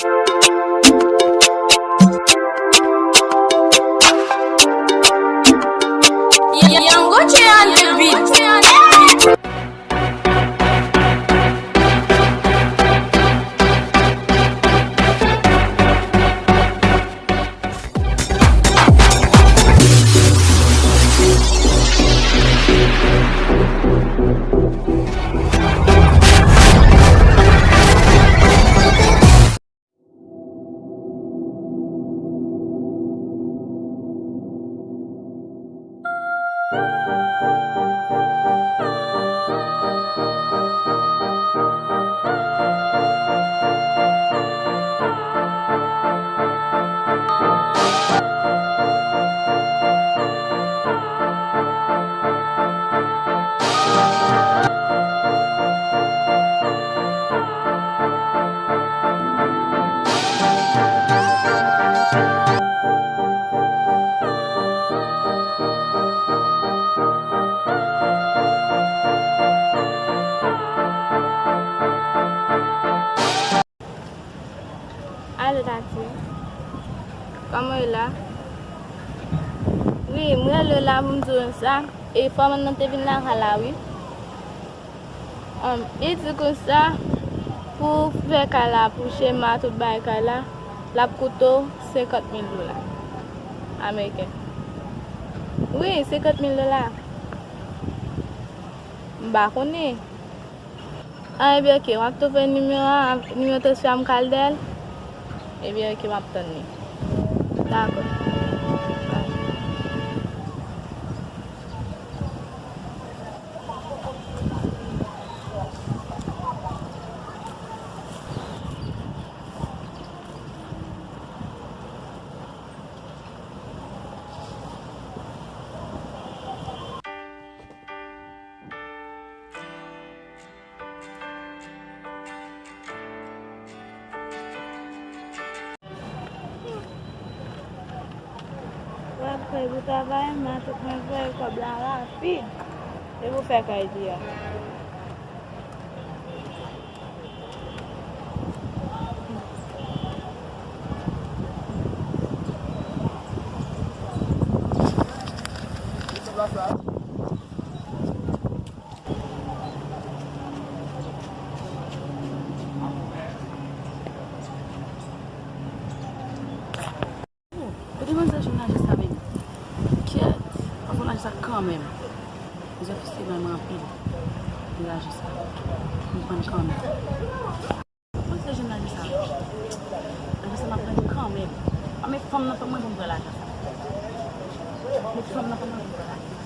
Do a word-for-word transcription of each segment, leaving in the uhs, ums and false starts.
Young Gucci on the beat. Alo, Tati. Kòman w ye la? Wi, m rele w la pou m di w sa. E fòman nan te vin lakay la, wi. Ann, li di konsa, pou fè kay la, pou chema, tout bagay kay la, l ap koute w senkant mil dola ameriken. Wi, senkant mil dola. M pa konnen. An, ebyen, oke, w ap twouve nimewo a, nimewo transfè a, m ka al dèyè l? Ebyen, oke, m ap tann li. Dakò. W ap fè pou travay, matant mwen voye kòb la rapid. E pou fè kay li a. Kote manzè jwenn lajan sa menm? Kèt, pa fè lajan sa kanmenm. Mizè fistibay mwen anpil. Pou lajan sa. M pran kanmenm. Kote jwenn lajan sa? Lajan sa m ap pran kanmenm. A, men fanm nan fè mwen pou m pran lajan sa. Men fanm nan fè mwen pou m pran lajan sa.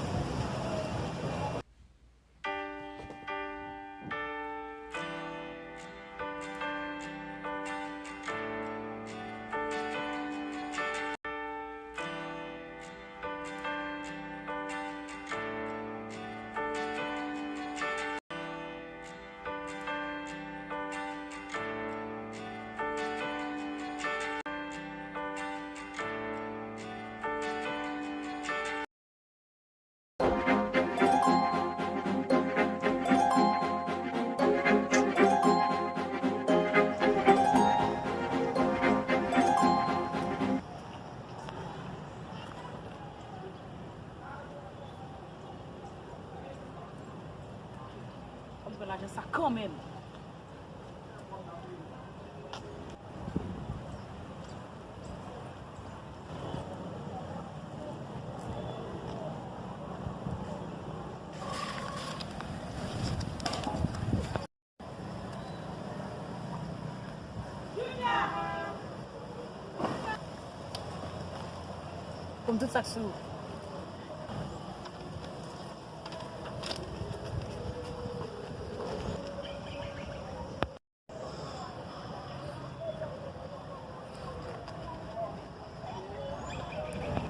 Fò m pran lajan sa kanmenm. Pou m tout sa k sou ou.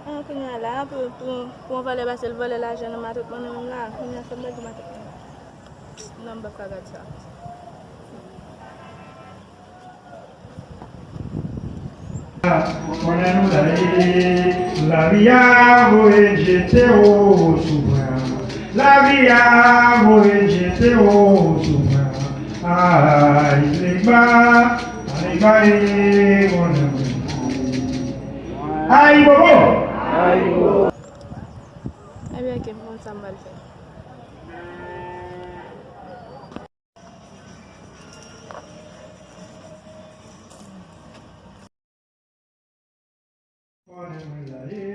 Ah, kounye a la, pou, pou, pou yon vòlè pase l vòlè lajan nan matant mwen, mwen menm la, kounye a sa m pral di matant mwen. Non, m p ap ka gad sa. Konnen nou la ye, lavi a voye jete w sou mwen. Lavi a voye jete w sou mwen. Ay, Legba, ay, Ay, mon Dieu. Ay, bobo. Ebyen, ok, m konn sa m pral fè. Konnen mwen la ye,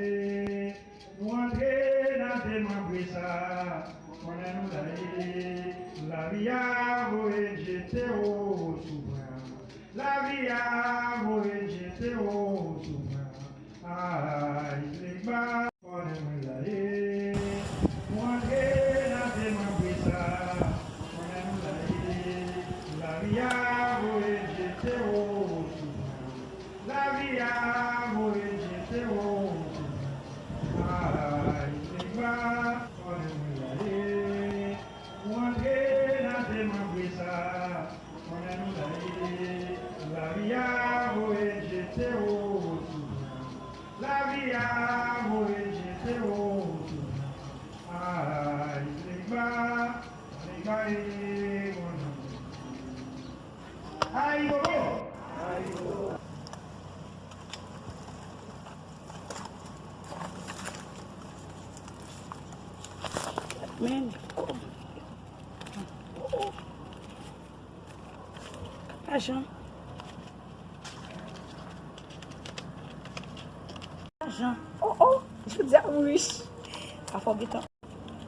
nou antre nan demanbre sa. Konnen nou la ye, lavi a voye jete w sou mwen. Lavi a voye jete w sou mwen. Ay, Legba. Konnen mwen la ye, nou antre nan demanbre sa. Konnen nou la ye, lavi a voye jete w sou mwen. Lavi a voye jete w sou mwen. Ay, Legba, konnen mwen la ye, nou antre nan demanbre sa. Konnen nou la ye, lavi a voye jete w sou mwen. Lavi a voye jete w sou mwen. Ay, Legba, Legba, e, mon amour. Ay, bobo! Ay, bobo! Men, lajan. Lajan. Oh, oh, jodi a m rich. Pa fò gentan.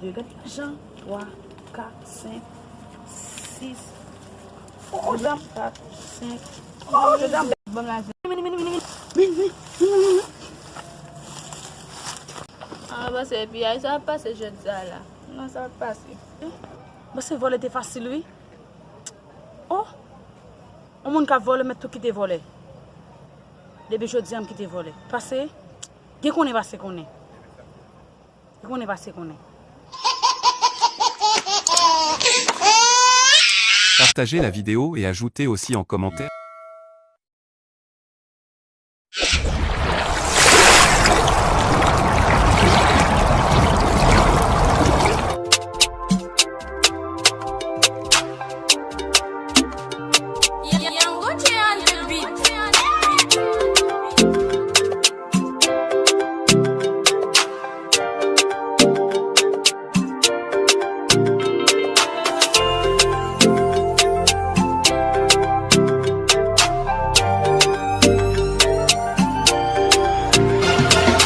Yo, gad lajan. Twa, kat, senk, sis. Oh, oh, jodi a m kat, senk. Oh, jodi a m ban m lajan. Vini, vini, vini, vini. Vini, vini, vini, vini. Ah, pase, epi ay sa ap pase jodi a la. Non, sa ap pase. Pase vòlè te fasil, wi. Oh! Yon moun k ap vòlè mèt tou kite vòlè. Depi jodi a m kite vòlè. Pase, gen konnen pase konnen. Gen konnen pase konnen. Partagez la vidéo et ajoutez aussi en commentaire.